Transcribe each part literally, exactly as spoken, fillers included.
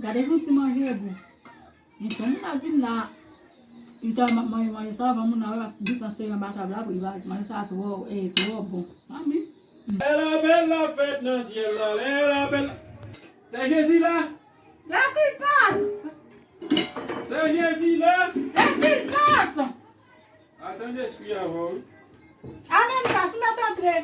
Gade jan ti manje gou. Men si yon moun ap vin la, li ta manje manje sa, avan moun nan wè, ap di san sere anba tab la, pou li va di manje sa twò, eh, twò bon. Mami. Lè la bèl la fèt nan syèl la, lè la bèl. Sè Jezi la. Lè ki l fèt. Sè Jezi la. Lè ki l fèt. Atann espri avan, wi. Amèn, pas, ou mèt antre.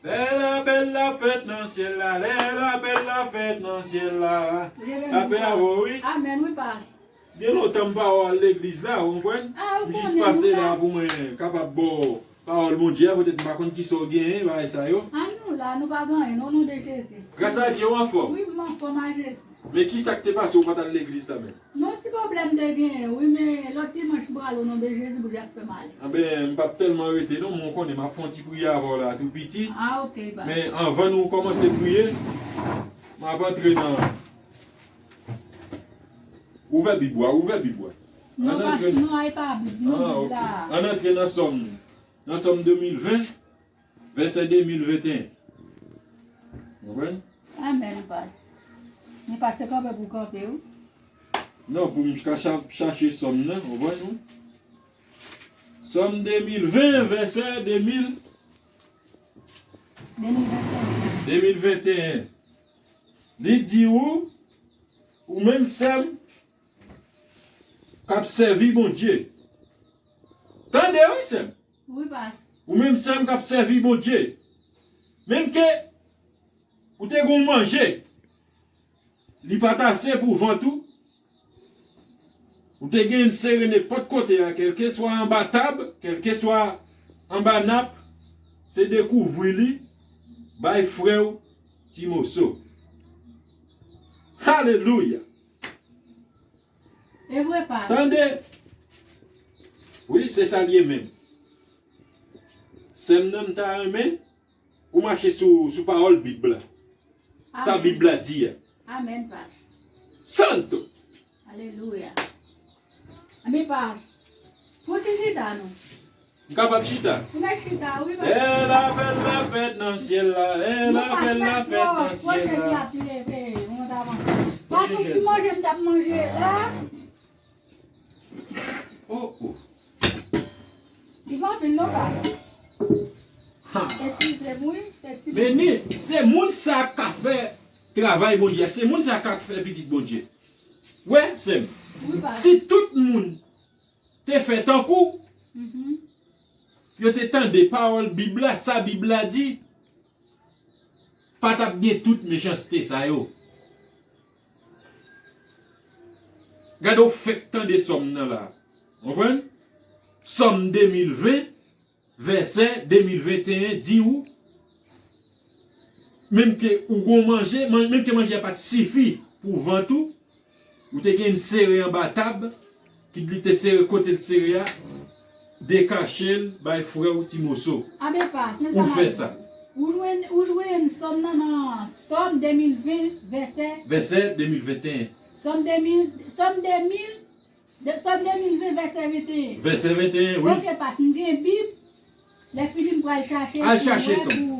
Lè la bèl la fèt nan syèl la, lè la bèl la fèt nan syèl la. Lè la bèl avan, wi. Amèn, wi, pas. Gen lontan m pa wè w al legliz la, ou konprann? Ah, ou konnen nou la. M jis pase la pou mwen kapab ba w pawòl Bondye a, petèt m pa konn kisa w genyen, bagay sa yo. Ah, nou la, nou pa gen anyen, non, non de Jezi. Gras a Dye, w anfòm? Wi, m anfòm a Jezi. Men kisa k te pase w pa t al legliz la menm? Non, ti pwoblèm te genyen, wi, men lòt dimanch m prale o non de Jezi, Bondye ap fè m ale. Anben, m p ap tèlman rete non, men w konnen m ap fè yon ti priyè avè w la tou piti. Ah, ok, baz. Men anvan nou kòmanse priye, m ap antre nan Ouvè Bib ou a, ouvè Bib ou a. Non, pas, non, ay pa Bib, non, Bib la. Ah, ok. Ann antre nan Sòm, nan Sòm de mil ven, vèsè de mil venteyen. Konprann? Amèn, pas. Men pas se kanpe pou kanpe, wi. Non, pou m ka cha-, chache Sòm nan, konprann, wi. Sòm de mil ven, vèsè de mil, de mil venteyen. De mil venteyen. Li di ou, ou menm sè m, k ap sèvi Bondye. Tande wi, sè m. Wi, pas. Ou menm sè m k ap sèvi Bondye. Menm ke ou te gon manje, li pa t ase pou vant ou. Ou te genyen sere nenpòt kote a, kèlkeswa anba tab, kèlkeswa anba nap, se dekouvri li, bay frè w ti moso. Alelouya! E vre, pas. Tande! Wi, se sa l ye menm. Sè m nan, m ta renmen ou mache sou, sou pawòl Bib la. Sa Bib la di a. Amèn, pas. Santo! Alelouya. Anben, pas. Fè yon ti chita, non. M kapab chita? Ou mèt chita, wi, pas. Lè la bèl la fèt nan syèl la, lè la bèl la fèt nan syèl la. Pran chèz la, pi leve, ou mèt avanse. Pas, yon ti manje m t ap manje la. Oh, oh. Li pa anpil non, pas. Ha. Eskize m, wi, se ti. Men ni, se moun sa k ka fè travay Bondye a, se moun sa k ka fè pitit Bondye. Wè, sè m, wi, pas, si tout moun te fè tankou, mhm, yo te tande pawòl Bib la, sa Bib la di, pa t ap gen tout mechanste sa yo. Gade w fèk tande Sòm nan la. Konprann? Sòm de mil ven, vèsè de mil venteyen di ou, menm ke ou gon manje, man-, menm ke manje a pa t sifi pou vant ou, ou te gen sere anba tab, kit li te sere kote l sere a, dekache l, bay frè w ti moso. Anben, pas, men sa m ap di. Ou fè sa. Ou jwenn, ou jwenn Sòm nan nan Sòm de mil ven, vèsè. Vèsè de mil venteyen. Sòm de mil, Sòm de mil, de, Sòm de mil ven, vèsè venteyen. Vèsè venteyen, wi. Ok, pas, m gen Bib. Lè fini, m pral chache. Al chache Sòm.